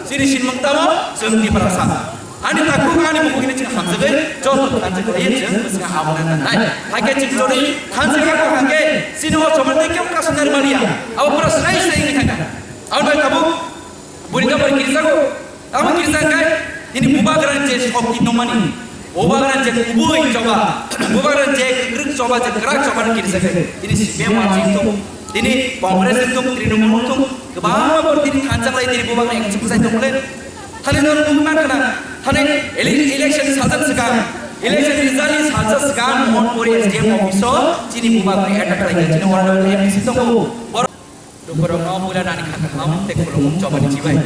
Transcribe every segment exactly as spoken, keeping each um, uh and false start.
Chini sinmung tamo chwng Tiprasa. Ani takhuk ani bumung ini chwng hamjagwi joto thansa khlaiwi chwng bwswk abono nangnai. Hakhe chwng chori thansa khe hwnkhe chini o chomor tei kebo kasu narwkmani ya. Abo pura sai sai wngwi thangkha. Aboni bai tabuk buini kapar kirijago. Tamo kirijaknai nini bubagrani je shokti tongmani. Bubagrani je kubui choba, bubagrani je kwrwk choba, je kwrak choba no kirijaknai. Tini C P M wngthung, tini Congress wngthung, Trinamool wngthung, kwbangma borok tini thansa khlai tini bubagrani ekchung bwsai tongmole. Thani no nugwi mankha na, thani ele-, election salsa swkang, election result ni salsa swkang Mohanpur S D M office o chini bubagrani attack khlaikha, chini Honorable M D C tongo. Borok Lukurokno puila nani kha kaham tei khulumung chobani chibai.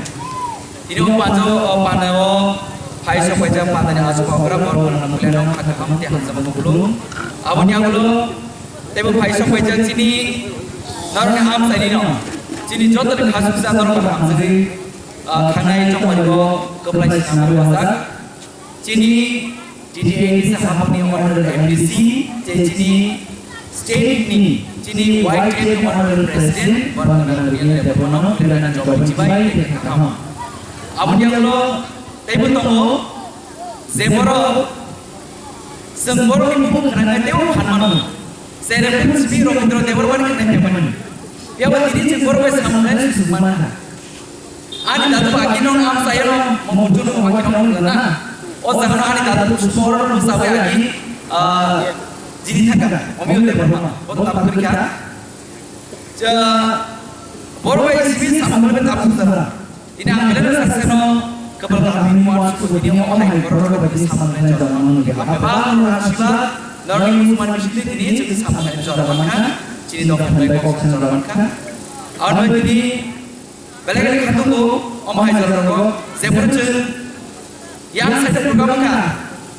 Tini o panjo o panda o phai sok paijak pandani aswk okra borok no puila no kha kaham tei hamjakma khulum. Aboni agulo teibo phai sok paijak chini norokni amchaini no. Chini joto ni khasuksa norok hamjagwi, ah, khanai chongmani bo kwplai sinamwi wajak. Chini T T A ni sahapni Honorable M D C, tei chini state ni, chini Y T F ni Honorable President, Barmana Daniel Debbarma no, Debbarma no jobai chibai, tei kaham. Aboni ulo teibo tongo, je borok, chwng borokni buphang khwnai teibo phan mano. Cherem Prince Rabindra Debbarma ni khwnai phaimani. Phiya ba tini chwng borok bai samung nai susuk mankha. Ani dadu agi no am saya no, mo mutu no agi no na. O jaga no ani dadu spor no sabai agi, ah, jini thaka, omi o Debbarma, o tap kri kha. Ja, bor bai simi samung le tap kri kha. Ini ang bela sakse no, kebal kami muat suku ini o hai bor bai simi samung le jor manu ge. Apa ba no asiba, lorong musman misi ini jadi samung le jor manu kan, jadi dok bai kok jor manu kan. Ano ini Belai khe khatungo, omo hai jorao, jeporo chwng yang side program kha,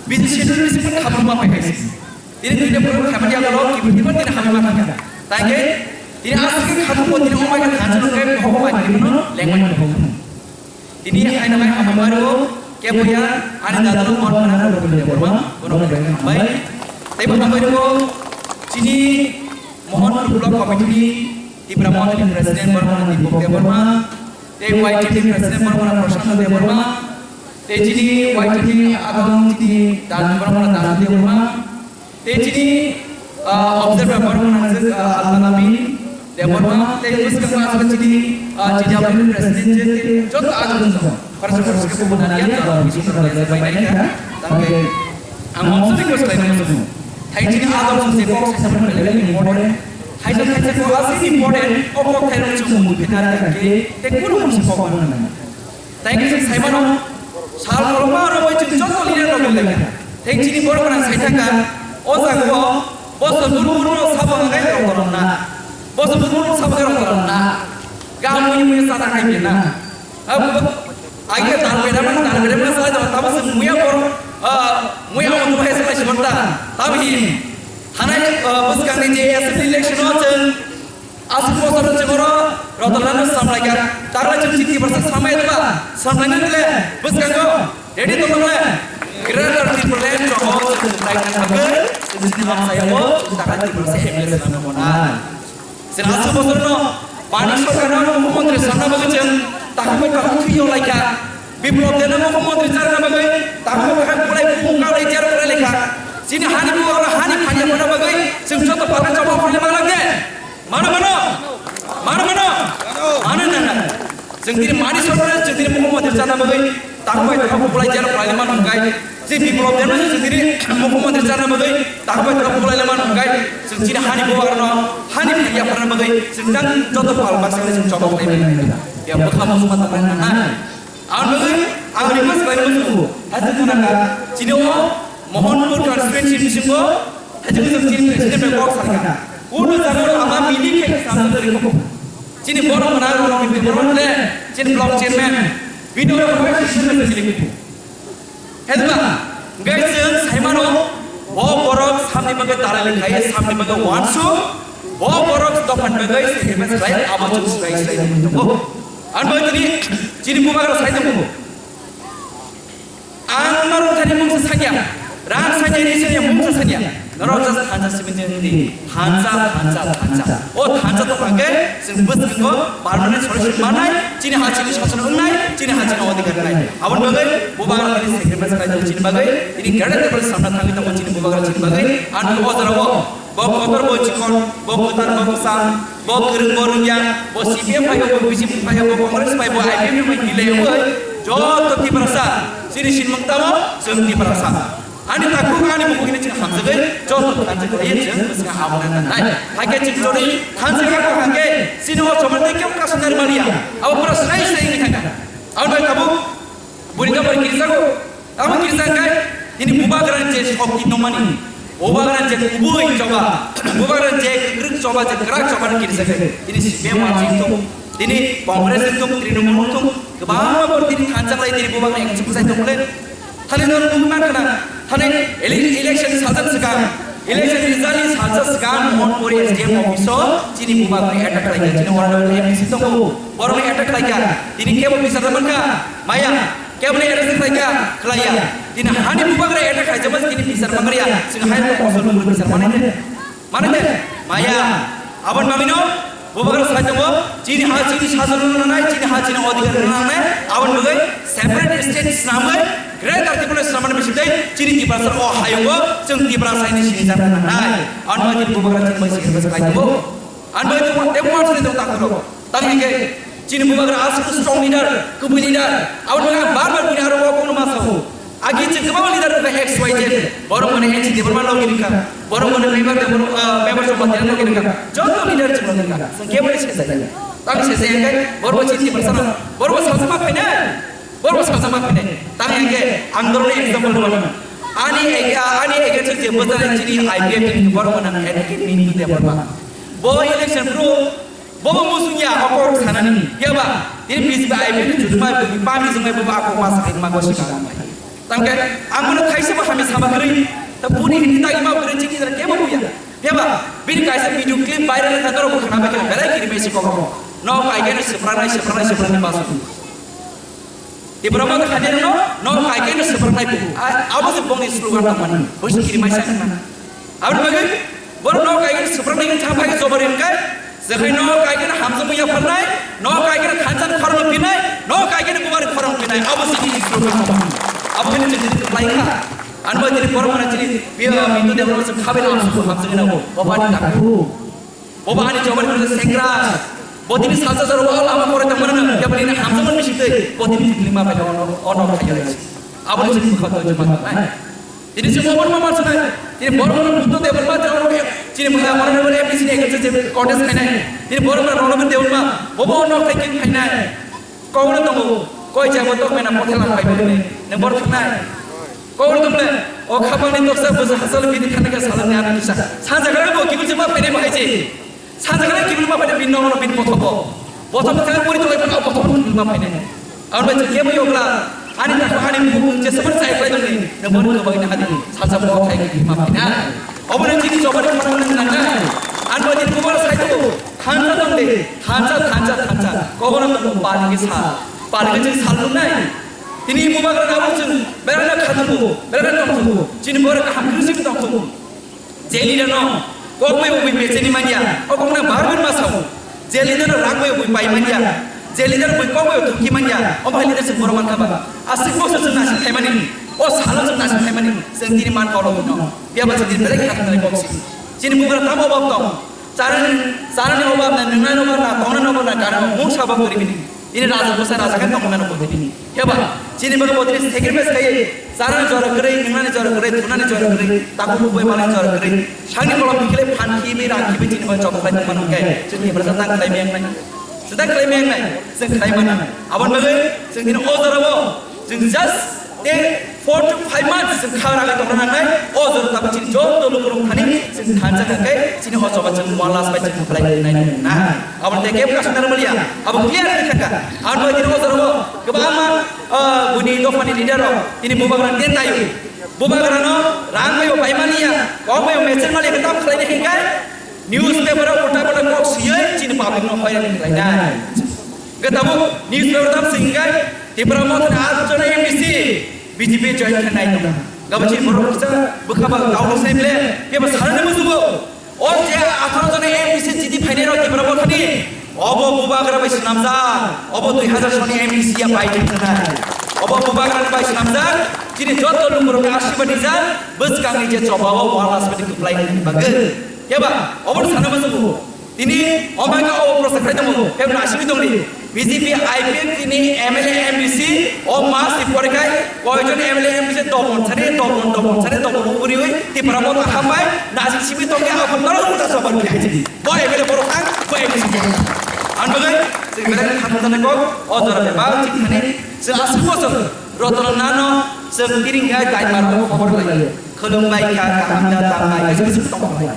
bini schedule ni simi khamung ma phai khaisi. Tini duita program khamani agalo, kiphilma tini hamwi ma thangkha. Tangkhe, tini aswk khe khatungo, tini omo hai khe thansa no khe, hobo bai tini no lengmani hobo. Tini aina mai hamwi maro, keboya, ani dadalo mon mana rokni borma, bono bai hambai. Tei bo hambai rokbo, chini Mohanpur Block Committee ni Tipra Mothani President Bormana Dipok Debbarma, tei Y T F ni President Bormana Prashant Debbarma, tei chini Y T F ni Adong chini Dan Bormana Dan Debbarma, tei chini, ah, Observer Bormana, ah, Altanami Debbarma, tei bwskango aswk chini, ah, G W ni President je tei joto adong song. Khoroksa khoroksa khe bubu nani ya, ah, bisi khoroksa bai nai kha. Tangkhe ang moksa request khlaimani muchungo. Hai chini adong song je kok saimano belai important. Hai chini hai chini kok aswk important, o kok thairok chwng mung khe nai kha khe, tei kunu mung se kok mano nai. Tei khe chwng saimano, sal kolokma rok bai chwng joto leader rok belai kha. Tei chini borok rang sai thangkha, o jaga o, bosor buru buru rok sabo nai rok torok na. Bosor buru buru rok sabo nai rok torok na. Gam mui mui sana khai bina. Agi dal beda mana, dal beda mana sai dong, tamo se muya bor, ah, muya mo tuh sai sebentar. Tamo hi, hanai, ah, bwskang ni je assembly election o chwng, aswk bosor chwng oro, rotor lano samlai ka, tarla chwng chiti borsa samai twa, samlai na le, bwskang o, ready to le, Greater Tipraland jogo chwng lai ka thangkhe, chwng chiti borsa yabo, tarla chwng borsa M L A samai mona. Chwng aswk bosorno Manik Sarkarno mukhyamantri charna bagwi chwng takhuk bai takhuk thwiyo laikha. Biplop Debno mukhyamantri charna bagwi takhuk bai takhuk bulai bumung kaulai jero khlai laikha. Chini hani bubagrano hani phani yapharna bagwi chwng joto palka chobok khlai manglak de. Mano mano? Mano mano? Mano nana. Chwng tini Manik Sarkarno chwng tini mukhyamantri charna bagwi takhuk bai takhuk bulai jero khlai mano hwnkhe. Je Biplop Debno je chwng tini mukhyamantri charna bagwi takhuk bai takhuk bulai le mano hwnkhe chwng chini hani bubagrano hani phani yapharna bagwi chwng tang joto pal baksa chwng chobok lai mano. Ya bwkha muchungma tongmani nang nai. Ang bagwi ang request khlai muchungo. Haji tunaka chini o Mohanpur constituency bisingo haji chwng chini president bai kok salka. Uno jagoro ama mini khe samsa tari kok. Chini borok mana rok ni borok le chini block chairman. Bino kok chini kok. Hedma, hwnkhe chwng saimano, bo borok samni bagwi dalali khai, samni bagwi uansuk, bo borok dophani bagwi sacrifice khlai, abo chwng swbai swbai tongwi tongo. Ani bagwi tini chini bubagra sai tongo. Ang norok thani mungsa sanya, rang sanya, ri sanya, mungsa sanya. Norok just thansa simi tini, thansa, thansa, thansa. O thansa tongkha khe chwng bwskango permanent solution manai, chini ha chini sason wngnai, chini ha chini Aboni bagwi bubagra tini sacrifice khlai tongo chini bagwi, tini greater table samna thangwi tongo chini bubagra chini bagwi. Ang o jorao bo kotor bo chikon, bo kwtal bo kwcham, bo kwrwng bo rwngya, bo C P M phaio, bo B J P phaio, bo Congress phaio, bo I P F ni bai hilaiwi joto Tiprasa chini sinmung tamo chwng Tiprasa. Ani takhuk ani bukung ini chini hamjagwi joto thansa khlaiwi chwng bwskango aboni nangnai. Hakhe chini jodi thansa khe hangkhe chini o chobani tei kebo kasumnani maliya. Abo pura sai sai wngwi thangkha. Aboni bai tabuk buni kapar kirijago. Tamo kirijak khe nini bubagrani je shokti tongmani, bubagrani je kubui choba, bubagrani je kwrwng choba, je kwrak choba ni kirijak khe. Tini C P M wngthung, tini Congress wngthung, Trinamool wngthung, kwbangma borok tini thansa khlai tini bubagrani ekchik bwsai tongmole. Thani no nugwi mankha na, thani ele-, election salsa swkang, election result ni salsa swkang Mohanpuri S D M office o chini bubagrani attack khlaikha, chini honorable M D C tongo, borokni attack khlaikha, tini kebo bisar mankha, maya, keboni attack khlaikha, khlaiya, tini hani bubagrani attack khlaijama tini bisar mangriya, chini hai kosol nugwi bisar manai. Mane de, maya, aboni bagwino bubagra sai tongo, chini ha chini sajwk rwna nangnai, chini ha chini odhikar rwna nangnai, aboni bagwi separate state swnamwi, greater Tripura swnamani bisingtwi chini Tiprasa o hayungo chwng Tiprasa hinwi sinijak nangnai. Aboni bagwi bubagra chini bai sinijak khlai tongo. Aboni bagwi tei uansukni tong takhuk rok. Tamni hwnkhe chini bubagra aswk strong leader, kubui leader. Aboni bagwi ang bar bar bini aro o kokno ma sao. Agi chwng kwbangma leader wngkha X Y Z. Borok mane N C Debbarma logi wngkha. Borok mane Mebar Debbarma, ah, Mebar Chompa Debbarma logi wngkha. Joto leader chwng logi wngkha. Chwng kebo se jaya. Tang se jaya hwnkhe borok bo chini Tiprasa no. Borok bo salsa ma phainai. Borok bo salsa ma phainai. Tang hwnkhe ang doroni example rwmano. Ani ag-, ani against je bwchari chini I P F ni borok mane N K Mintu Debbarma. Bo election pro Bobo musung ya, o kok sanani. Phiya ba, tini B J P I P F ni chutma, pami sung bai bobo ako ma sakai ma gosi ka bai. Tamke, ang bono thaisa bo hami sama kwrwi, ta buni hini tagi ma kwrwi chiki jara kebo buya. Phiya ba, bini kaisa video clip viral kha norok bo khana bai khe belai kiri bai si kok ko. No kai khe no sipranai, sipranai, sipranai basu. Tipra Motha Khadia no, no kai khe no swprak nai buku. A-, abo se bongni slogan tongmani. Bosi kiri mai sa khna. Aboni bagwi, borok no kai khe no swprak nai khe thang phai khe jobari hwn khe, jekhai no kai khe no hamjakma yapharnai, no kai khe no thansa ni khorang no pinai, no kai khe no buma ni khorang no pinai. Abo se bini slogan tongmani. Abo khe no chini lai kha. Ani bagwi tini borok mane chini, biya, Mintu Debbarma se khabai no hamjakma hamjakma no. Bobani takhu. Bobo ani jobani khe sengra. Bo tini salsa jora o lama pore tangmani no. Kebo tini hamjakmani bisingtwi. Bo tini tini ma bai ono, ono khayo. Aboni chini bwkha to juma nai. Tini chini obo ma mansa nai. Tini borok no Buddha Debbarma jora o chini bwkha ono no M D C ni ekhe je contest khainai. Tini borok no Ronobir Debbarma. Bobo ono khai khe khainai. Kokno tongo, koi jabo tok mena mothela phai bini, nang bor thangnai. Kokno tongle, o khapangni toksa bwsa hasal bini thani khe salani ano kisa. Sanjakra bo kibil jema pene bahai je. Sanjakra kibil ma pene bin nongno bin pothobo. Bothom thang pori tole pano bothom kibil ma pene. Ang bai je kebo yokla, ani ta ani bu je sabar sai klai doni, nang bor ko bai na hadi. Sanjakra bo khai kibil ma pene. Obo ni chini jobani khorang nang nang. Ang bai je kubar sai tu. Thansa tong de, thansa, thansa, thansa. Kobono tong pal ni sal. Pal ni sal nai. Tini bubagra na bo chwng berana khatung bo, berana tong thung bo. Chini bor kaham kri sing tong thung. Je leader no, kok bai ubui mecheni manya. O kok na bar bar ma sao. Je leader no rak bai ubui pai manya. Je leader bai kok bai thungki manya. O bai leader se bor man kha ba. Asik bo se na se thai mani. O salo se na se thai mani. Sing tini man kolo no. Biya ba se tini berek khatung nai kok si. Chini bubagra tamo bab tong. Charani, charani obab na, nungnani obab na, tongnani obab na, gana mung sabab kori bini. Ini raja busa raja kan tongmani obab bini. Heba, chini baga botini sacrifice kai, charani jora kri, nungnani jora kri, thunani jora kri, taku bubai mani jora kri. Sangni kolom bikile phan kibi rang kibi chini baga chok khai tongmani kai. Chini berasa tang khai meng nai. Sedang khai meng nai, seng khai mana. Abon bagai, seng dini o jora bo. Chwng just tei four to five months chwng kha ragwi tongna nangnai. O jora tabuk chini joto lukurok thani chwng thansa kha khe chini o choba chwng one last bai chwng khlai nai nai na. Abo tei kebo kasna maliya. Abo clear ni thangka. Ang bai dini o jora o kwbangma, ah, buini dophani leader rok tini bubagra ten tayo. Bubagra no rang bai o pai maliya. Kok bai o mecher maliya, khe tam khlai ni hingkai. Newspaper o uta uta kok siyoi chini public no hoyani khlainai. Hwnkhe tabuk newspaper tam singkai Tipra Mothani atjona M D C B J P join khainai tongkha. Gabon chini borok kisa bwkha ba kauluk sai ble, kebo sarani musugo. O je atharo jona M D C chiti phainai rok Tipra Mothani. Obo bubagra bai swnamjak, obo dui hazar soni M D C ya bai thangjaknai. Obo bubagra bai swnamjak, chini joto lukurokni asirwad rijak, bwskangni je choba o wal asmani kwplai wngmani bagwi. Keba, obo sana muchungo. Tini omaga obo prosa khai tongo, kebo asimi tongdi. B J P I P F T ni M L A M D C o mas ni pore khai, koijon M L A M D C dobon sani, dobon, dobon sani, dobon uriwi, Tipra Motha hambai, nasi simi tongdi, abon naro uta choba ni khai chini. Bo M L A borok ang, bo M L A borok ang. Ang bagwi, chwng belai kha thang thang kok, o jora bebak chini thani, chwng aswk bosor, Rotana Nano, chwng tiring kha, daimar o khobor lai. Khulum bai kha, kaham da, tam bai kha, chwng tong bai.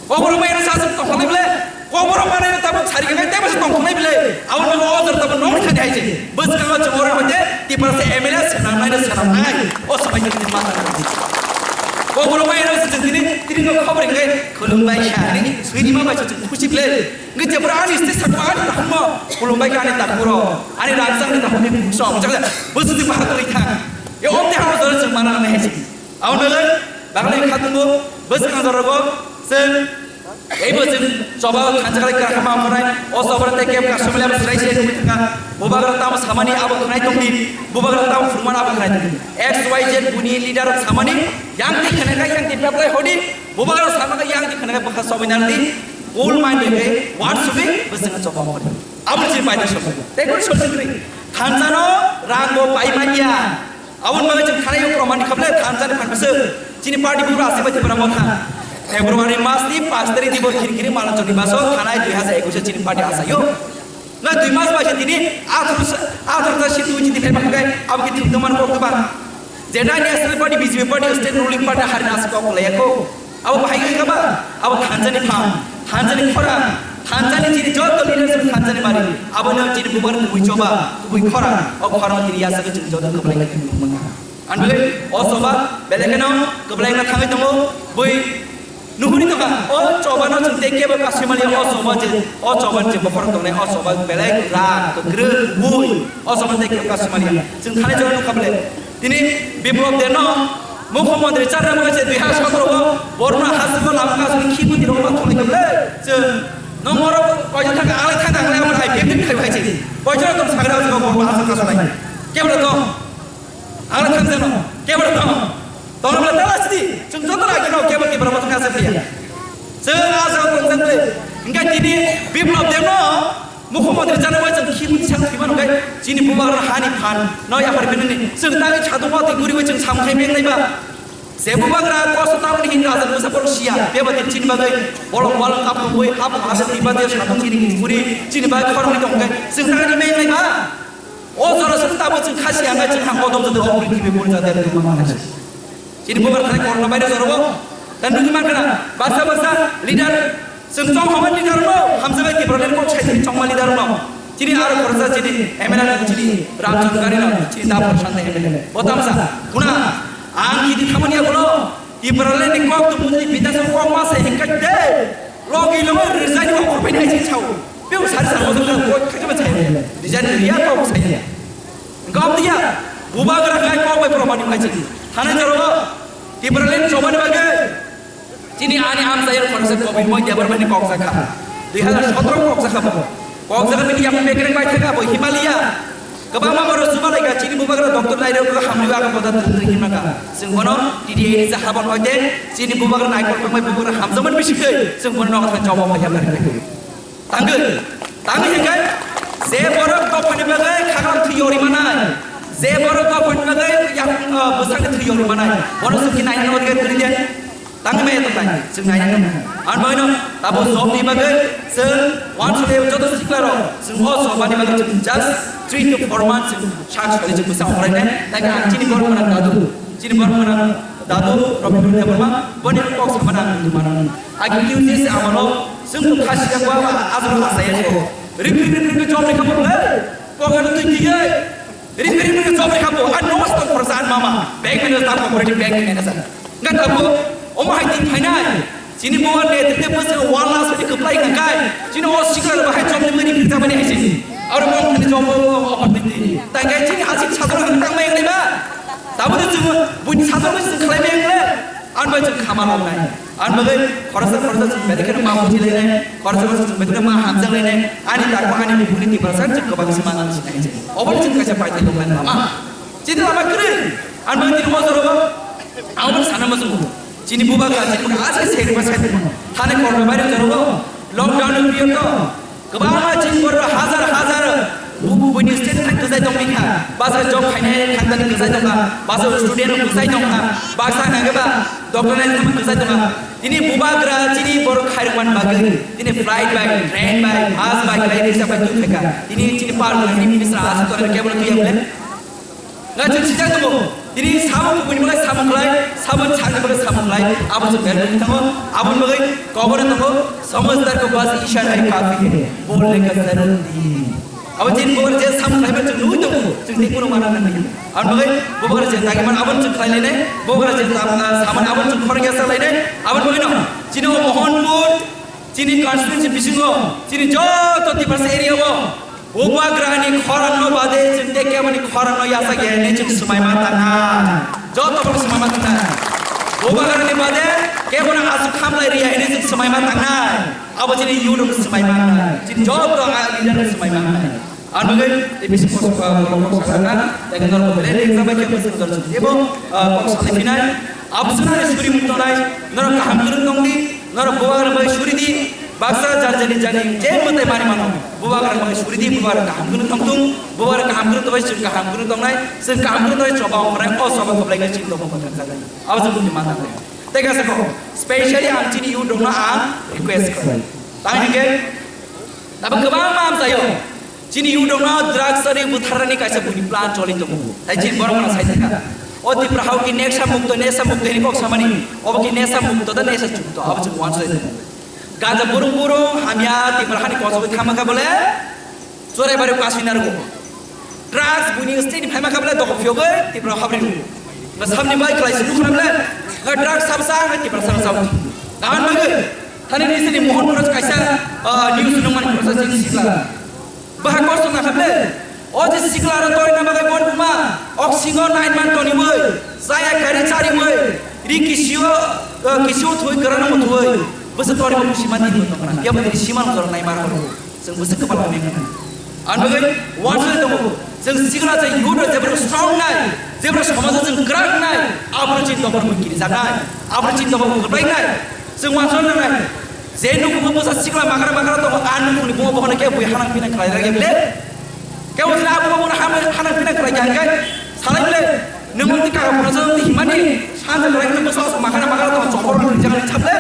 Kobor bai no sa chwng tong lai bile, kobor bai no tabuk sari kha, tebo chwng tong lai bile. Abo no o jora tabuk nong thani hai chini. Bwskango chwng oro hoite, Tipra se M L A se nang nai, se nang nai. O samai chini ma ta. Kobor bai no chwng tini, tiring kha khobor kha, khulum bai kha, ni, swini ma bai chwng khusi bile. Ngi jebra ani state sakwa ani takhukno, khulumbai kha ani takhukro, ani rangchak ni takhukni bukso, bwsajak bwsajak bahadur ikha. Ye omte hao jora chwng mana nang hai si. Aunale, bagale khatungo, bwskang jora go, chwng, ei bo chwng choba khanjakle kra khama amrai, o choba te kep ka sumle am srai srai nungwi thanga, bubagra tam samani abo khnai tongdi, bubagra tam furman abo khnai tongdi. X Y Z buni leader samani, yang ti khana ka, yang ti paplai hodi, bubagra samaka, yang ti khana ka, bwkha sobi nardi, Coal mine bai khe, what should be, bwswk choba mori. Abo chini pai da sobi. Tei kuri sobi kuri. Thansa no rang bo pai manya. Abo ni bagwi chwng khanai yo proman kha bole, thansa ni phan bwswk. Chini party bugra aswk bai Tipra Motha. February mas ni pash tarikh ni bo khiri khiri Malachor ni baso thanai dui hazar ekush chini party asayo. Na dui mas bai se tini atharo sa-, atharo ta situ chini phai bakha kai, abo khe thwng tongmani kok tongma. Jeta National Party, B J P party, state ruling party harini aswk kok laiya kho. Abo bahai khe kaba, abo thansa ni phang, thansa ni khorang, thansa ni chini joto leadership thansa ni mari. Abo no chini bubar kubui choba, kubui khorang, o khorang chini yasa khe chini joto kwplai khe mangha. Ang bile o choba, belai kheno kwplai na thangwi tongo, bui nuhuri tongkha, o choba no chwng tei kebo kasui mali, o choba je, o choba je bokhorok tongnai, o choba belai rak, kwkrwi, bui, o choba tei kebo kasui mali. Chwng thani jora nukha bile. Tini Biplab Debno mukhyamantri charna mungwi se dui hazar sotoro o borno hasiko lama kasuni khibu tiro ma thonai kable. Chwng nong oro koijon thang alai thang thang lai amar I P F ni khai bai chi. Koijon tong sagra ko borno hasiko kasuni. Kebra tong. Alai thang jeno. Kebra tong. Tong bla tala sidi. Chwng joto lagi no kebra kebra ma thang asa phiya. Chwng asa tong jang le. Engkai tini Biplab Debno Mukhyamantri chana bai chwng khibwi sang thwima nungkhe chini bubagra hani phan no yaphar binani chwng tangwi chadukma twi guriwi chwng samkhai bengnai ba. Je bubagra kosto tamni hin raja bwsa borok siya bebadi chini bagwi bolong bolong hapung bui hapung hapung tiba de sadung chini guri chini bagwi khoroknwi tongkhe chwng tangwi bengnai ba. O jora chwng tabuk chwng khasi anai chwng ha kodom jodi o prithibi bul jade tongma manai. Chini bubar thani corona virus oro bo. Dan nugwi mankha na, baksa baksa leader, chwng chong hama leader no, hamjabai Tipraland kok sai chini chongma leader no. Chini aro khoroksa chini M L A chini Ramchandra Gari no, chini Dapor Santa M L A. Bo tamsa, kuna, ang kiti thamani agulo, Tipraland ni kok tu mujli bidasam kok ma sai hingkai de. Logi logi resign wa korbai nai chini chao. Beu sari sari bosong kha kok kha kha sai. Resign ya kok sai. Gom dia, bubagra khai kok bai proman ni khai chini. Thana jaro Tipraland chobani bagwi chini ani amchai khoroksa Kobir Moi Debbarmani kok jakha. Dui hazar sotoro kok jakha bo. Kok jakha bini yapni bekereng bai thangkha bo Himalaya. Kwbangma borok chuma laikha chini bubagra doctor nairok hamriwi aga boda thwng thwng hinmaka. Chwng bono T D A ni je habon hoite chini bubagra naikol tongbai bubagra hamjakmani bisingtwi chwng bono nogo thang choba bai yapni. Tangwi, tangwi hingkhe je borok dophani bagwi khakram thwi yori manai, je borok dophani bagwi yak, ah, bwsakni thwi yori manai, bono chwng khe naina nangma khe kwrwi de. Tangwi maya tongthai, chwng naina nangma. Ang boino tabuk job ni bagwi chwng wansukhe joto sikla rok, chwng o job ni bagwi chwng just three to four months chwng sak sari chwng bwsa onglainai, tangwi ang chini borok manang dadu. Chini borok mwnang dadu Robindra Debbarma boni kok samana ang twi mano. Agi Q G S amalo chwng tong kha siyang ba ba ajro asaya ko. Ripri ripri ke job lekha bo le. Kok ano twi kiye. Ripri ripri ke job lekha bo. An no mas tong khorsa an mama. Bank manager tam ko bank manager. Ngat abo oma hai tin phainai. Chini bubar netrite bwswk wala sadi kwplai kha kai. Chini o sikla bahai chomni mani phirta mani hai chini. Aro mong thani chom o offer diti. Tai kai chini hasik sadro hang tang mai nai ba. Tabuk chini buini sadro ni sing khlai mai nai. Chwng khama rok nai. Ang bagwi khoroksa khoroksa chwng bedekhe ma buji lainai, khoroksa khoroksa chwng bedekhe ma hamjak lainai. Ani takma ani bukhukni Tiprasa chwng kwbang se manang sinai. Obo chwng kaisa paithak tongmani lama. Chini lama kwrwi. Ang bagwi tini o jora o, ang obo sana muchungo. Chini bubagra chini bubagra ase seri ba sai tongma. Thani korma baire jora o, lockdown ni period o. Kwbangma chini borok hajar hajar bu-, buini state thang kwchai tongwi kha, baksa job khainai thangdani kwchai tongkha, baksa student rok kwchai tongkha, baksa hwnkhai ba doctor nai thangma kwchai tongkha. Tini bubagra chini borok khairokmani bagwi tini flight bai, train bai, bus bai, khlai rijak bai twi phaikha. Tini chini par chini minister aswk tongnai kebo twi yakle. Nga chwng sijak tongo, tini samung kubuni bagwi samung khlai, samung sakni bagwi samung khlai, abo chwng bermung thango, aboni bagwi kobor tongo, samajhdar ko paas ishara hi kafi hai, bolne ka zarurat nahi hai. Abo chini bubagra je samung khlai chwng nugwi tongo, chwng tei kunu mana nangya. Aboni bagwi bubagra je dagi man abo chwng khlai lainai, bubagra je tam, ah, samani abo chwng khorang ya sa lainai, aboni bagwi no, chini o Mohanpur, chini constituency bisingo, chini joto Tiprasa area o, Bubagrani khorangno bade chwng tei keboni khorangno yachak ya hinwi chwng swmaima tangnai. Joto borok swmaima tangnai. Bubagrani bade kebono aswk khamlai rwya hinwi chwng swmaima tangnai. Abo chini youth rok swmaima tangnai. Chini joto a leader rok swmaima tangnai. Ang bagwi tei bisi kok, ah, kok, kok sakha, tei norok belai exam bai kebo swng jor chwng tebo, ah, kok salai phinai. Abswrani suri mung tongnai, norok kaham kwrwng tong di, norok bubagra bai suri di, baksa jar jani jani je mwtai mani mano, bubagra bai suri di, bubagra kaham kwrwng tong tung, bubagra kaham kwrwng tong bai chwng kaham kwrwng tongnai, chwng kaham kwrwng tong bai choba ongkrai, o choba koplai nai chini tongmung kwthang jagnai. Abo chwng buini ma tangnai. Tei kaisa kok, specially ang chini youth rokno ang request khlai. Tang hwnkhe, tabuk kwbangma amchaio. Chini youth rokno drugs ari butharnani kaisa buini plan choli tongo. Tai chini borok mano sai thangkha. O Tipra hao ki nesha mukto, nesha mukto hini kok samani. Obo ki nesha mukto da nesha chukto. Abo chwng uansuknai tongo. Ganja burung burung hamya Tipra hani kosogwi thangma kha bole. Chorai bari kasui narwgo. Drugs buini state ni phaima kha bole dok phiyogwi Tipra habri rwgo. Nga samni bai khlai si nukho na bole. Nga drugs sab sa, nga Tipra sab sa. Nahan bagwi. Thani ni sini Mohanpur kaisa, ah, news nungmani process in sikla. Baha kosto na khaple. O je sikla ro toi na bagai bon buma. Oxygen nine man toni boi. Saya kari chari boi. Ri kisio, ah, kisio thui karana mo thui. Bese tori mo sima di di tokna. Ya mo sima mo nai mar ko. Seng bese kepala me kana. Ang bagwi uansuknai tongo, chwng sikla chwng youth rok jephru strong nai, jephru somajo chwng kwrak nai, aboni chini dophano bo kirijaknai, aboni chini dophano bo kwplainai, chwng uansuknai nangnai. Je nukugo bwsa sikla makra makra tongo, a nukuni bungo bohono khe bui hanang pinang khlai rwgya bile? Kebo chini abo bohono hanang pinang khlai ya hwnkhe salai bile? Nwng twi kaka phunukjak twi himani sanja kwlai hwnwi bwsa makra makra tongo, chopor rok rijak nai chaple?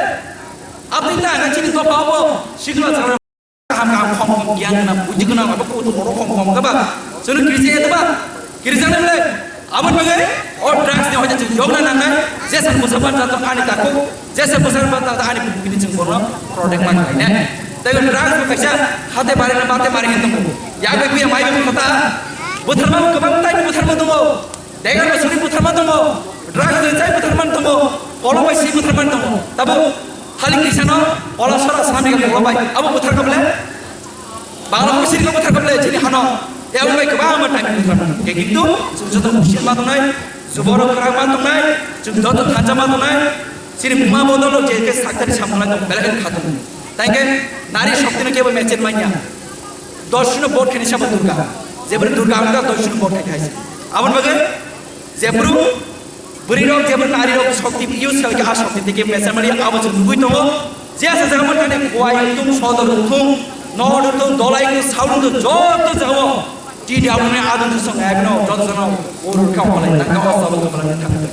Aboni na chini dopha obo sikla chwng Kaham kaham khom khom giyan gwnang, buji gwnang, abo kok tong borok khom khom khe ba. Chwng kiri chaya ba? Kiri chana le. Abo bagwi o drugs ni hoja chwng yokna nangnai. Jesa bwsa ban ta ani takuk, jesa bwsa ban ta ani bukini chwng borok protect ma khlainai. Tei drugs bo kaisa hate bari na bate bari hin tongo. Yak bai kuya mai bai khota. Butharma kwbang tai butharma tongo. Degar bai suri butharma tongo, drugs bai chai butharma tongo, kolo bai si butharma tongo. Tabo hali kisano ola sora sami ka kolo bai abo buthar ka bole. Bangla ko siri ka buthar ka bole chini hano. Ya bai kwbangma time buthar tongo. Ke kintu chwng joto musil ma tongnai, suboro kwrang ma tongnai, chwng joto thansa ma tongnai. Chini buma bodol je ke saktari samung lai tong bela ke khatung. Tangke nari shakti no kebo mechet manya. Doshno bot khani sabo Durga. Jebri Durga ang doshno bot khani khaisi. Abon bagwi jebru bwrwi rok jebru nari rok shakti use khalki a shakti teke mechet mani abo chwng nugwi tongo. Je asa jaga mon khani Khowai wngthung, Sodor wngthung, Nohor wngthung, Dolai wngthung, Saur wngthung, joto jaga o T W ni adon thusong ekno joto jano urur ka walai tangka o sabo ka walai tangka.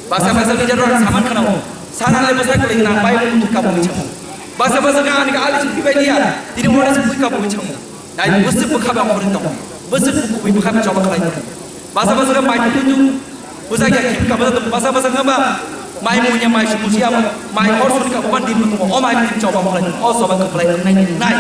Basa basa ni jaro saman khana o. Sana le basa kali na bai mutu ka bui chamo. Basa basa ka ani ka ali chukti bai dia. Tini wala chukti ka bui chamo. Nai busi bukha ba khori tong. Busi buku bui bukha ba choba khalai tong. Basa basa ka mai tu tu. Busa ya kim ka basa basa basa ka ba. Mai munya mai sumu sia mai hor suri ka ban din mu o mai tin choba khalai tong. O soba ka khalai tong nai nai.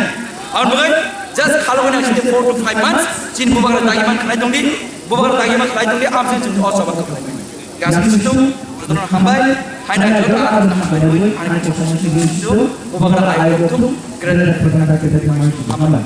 Ang bukan just khalo na chite four to five months. Chin bubagra dagi man khalai tong di. Bubagra dagi man khalai tong di. Am sin chin o soba ka khalai tong. Gasni situ, jotono hambai, haina joto arokno hambai rwi, ani mokol songni situ, bubagra ayoktum, greater hambai.